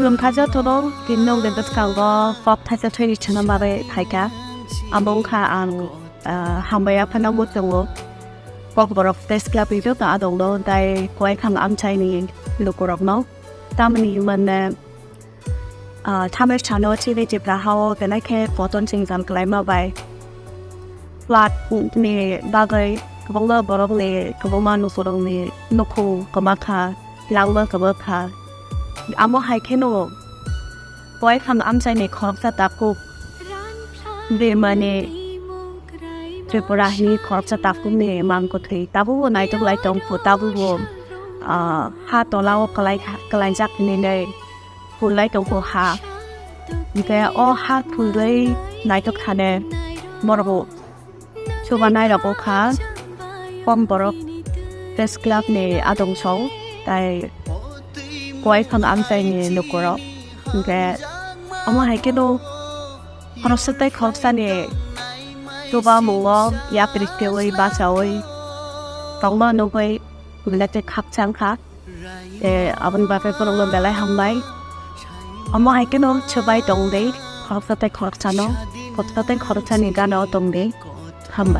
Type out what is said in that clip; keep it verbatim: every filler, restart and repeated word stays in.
Khulumkha jotono, tini nwng ni bwskango kok thaisa thwini chana bagwi phaikha. Amo wngkha ang, ah, hambai aphano muchungo. Kokborok Press Club ni joto adongno tei Koikhang amchaini lukurokno. Tamoni hwnmane, ah, thamer sano chini Tipra hao belai khe kotor jwngjal kwlaima bai flood ni bagwi kwbangma borokni, kwbangma lukurokni nukhung kwma kha, langma kwma kha. Amo hai kheno Koikhang amchaini khoroksa takhuk, bemani Tripura hini khoroksa takhukni mang kwthwi tabukbo naitok lai tongkhu, tabukbo, ah, ha tolao kwlai, kwlaijak hinwi phulai tongkhu ha. Hinkhe o ha phulwi naitok thane borok chubanai rok wngkha Kokborok Press Club ni adong song tei Koikhang amchaini lukurok. Hinkhe omo hai kheno khoroksa tei khoroksani chubamungo yapri khewi bachaui tongma nugwi belai tei khakchang kha. Tei aboni bagwi borokno belai hambai. Omo hai kheno chubai tong di, khoroksa tei khoroksano, khoroksa tei khoroksani gana o tong di. Hambai.